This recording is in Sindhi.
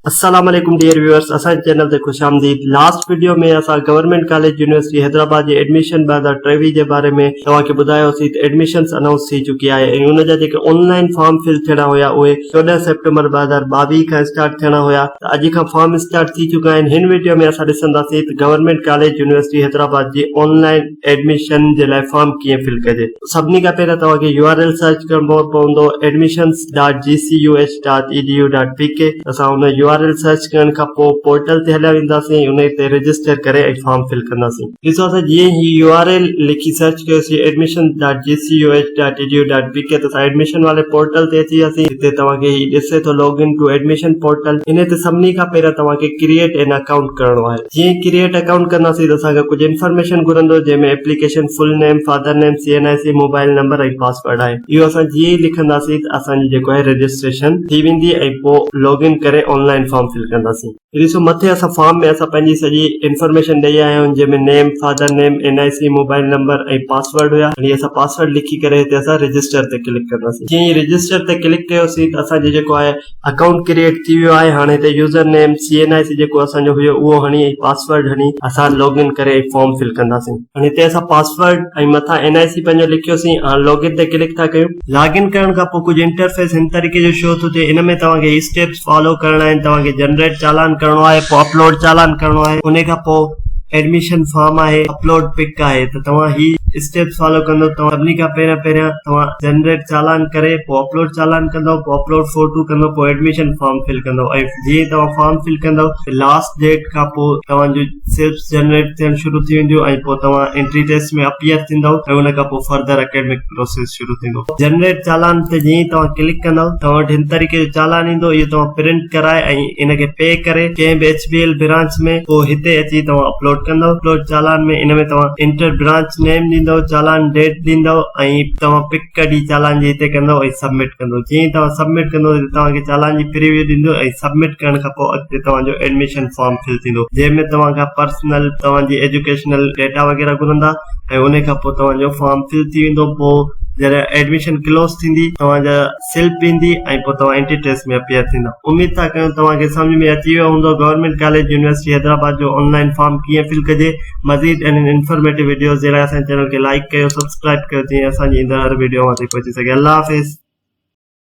السلام عليڪم ڊيئر ويورس اسان جي چينل تي خوش آمديد لاسٽ وڊيو ۾ اسان گورنمينٽ ڪاليج يونيورسٽي حيدرآباد جي ايڊميشن 2023 جي باري ۾ توهان کي ٻڌايو سين ته ايڊميشنس انائونس ٿي چڪي آهي ۽ ان جا جيڪي آن لائن فارم فل ٿيڻا هيا اهي 14 سيپٽمبر 2022 کان اسٽارٽ ٿيڻا هيا ته اڄ کان فارم اسٽارٽ ٿي چڪا آهن هن وڊيو ۾ اسان ڏسنداسين ته گورنمينٽ ڪاليج يونيورسٽي حيدرآباد جي آن لائن ايڊميشن جي لاء فارم ڪيئن فل ڪجي. سڀني کان پهريان توهان کي يو آر ايل سرچ ڪرڻو پوندو admissions dot G C U H dot E D U dot P K اسان ان يو آر ايل سرچ ڪرڻ کان پوء پورٽل تي هليا وينداسين ان تي رجسٽر ڪري ۽ فارم فل ڪنداسين ڏسو اسان جيئن هي يو آر ايل لکي سرچ ڪيوسين admission dot G C U H dot E D U dot P K ته اسان ايڊميشن والي پورٽل تي اچي وياسين هتي توهان کي هي ڏسي ٿو log in to admission portal ان تي سڀني کان پهريان توهان کي ڪريئيٽ اين اڪائونٽ ڪرڻو آهي جيئن ئي ڪريئيٽ اڪائونٽ ڪنداسين ته اسان کان ڪجهه انفارميشن گهرندو جنهن ۾ application full name, father name, C N I C, mobile number ۽ password آهي. اهو اسان جيئن ئي لکنداسين ته اسان جي جيڪو آهي رجسٽريشن ٿي ويندي ۽ پوء لاگ ان ڪري آن لائن فارم فل ڪنداسين. ڏسو مٿي اسان فارم ۾ اسان پنهنجي سڄي انفارميشن ڏئي آيا آهيون جنهن ۾ name, father name, N I C, mobile number ۽ password هيا. هاڻي اسان پاسورڊ لکي ڪري هتي اسان رجسٽر تي ڪلڪ ڪنداسين. جيئن ئي رجسٽر تي ڪلڪ ڪيوسين ته اسان جي جيڪو آهي اڪائونٽ ڪريئيٽ ٿي ويو آهي هاڻي هتي user name C N I C جيڪو اسان جو هيو اهو هڻي ۽ پاسورڊ هڻي اسان لاگ ان ڪري ۽ فارم فل ڪنداسين هاڻي هتي اسان پاسورڊ ۽ مٿان اين آء سي پنهنجو لکيوسين هاڻي لاگ ان تي ڪلڪ ٿا ڪيون. لاگ ان ڪرڻ کان پوء ڪجهه انٽرفيس هن طريقي جو شو ٿو ٿئي ان ۾ توهان کي هي اسٽيپس فالو ڪرڻا آهن توهان کي جنريٽ چالان ڪرڻو آهي پوء اپلوڊ چالان ڪرڻو آهي انهي کان پوء ايڊميشن فارم آهي اپلوڊ پڪ آهي ته توهان هي اسٽيپس فالو ڪندو توهان سڀني کان پهريان پهريان توهان جنريٽ چالان ڪري پوء اپلوڊ چالان ڪندو پوء اپلوڊ فوٽو ڪندو پوء ايڊميشن فارم فل ڪندو ۽ جيئن توهان فارم فل ڪندو ته لاسٽ ڊيٽ کان پوء توهان جو سلپس جنريٽ ٿيڻ شروع ٿي وينديون ۽ پوء توهان انٽري ٽيسٽ ۾ اپيئر ٿيندو ۽ ان کان پوء فردر اڪيڊمڪ پروسيس شروع ٿيندو. جنريٽ چالان تي جيئن ئي توهان ڪلڪ ڪندؤ توهان وٽ هن طريقي جو چالان ايندو اهو توهان پرنٽ ڪرائي ۽ ان کي پي ڪري ڪنهن به ايڇ بي ايل برانچ ۾ پوء هتي اچي توهان اپلوڊ ڪندؤ اپلوڊ چالان ۾ ان ۾ توهان انٽر برانچ نيم ڏيندؤ چالان ڊيٽ ڏيندؤ ۽ توهان پڪ ڪڍي چالان جي هتي ڪندؤ ۽ سبمٽ ڪندؤ جيئن ئي توهان سبمٽ ڪندؤ ته توهان کي چالان جي پريويو ڏيندو ۽ سبمٽ ڪرڻ کان پوء اڳتي توهان جو ايڊميشن فارم فل ٿيندو جنهن ۾ توهان کان پرسنل توهان جي ايجوڪيشنل ڊيٽا وغيره گهرندا ۽ ان کان پوء توهان جو فارم فل ٿي ويندو پوء جڏهن ايڊميشن ڪلوز ٿيندي توهان جا سلپ ايندي ۽ پوء توهان انٽري ٽيسٽ ۾ اپيئر ٿيندا اميد ٿا ڪيون توهان کي سمجهه ۾ اچي ويو هوندو گورنمينٽ ڪاليج يونيورسٽي حيدرآباد جو آن لائن فارم ڪيئن فل ڪجي مزيد اهڙين انفارميٽو وڊيوز جي لاء اسان جي چينل کي لائيڪ ڪيو سبسڪرائب ڪيو جيئن اسان جي ايندڙ هر وڊيو اوهان تائين پهچي سگهي الله حافظ.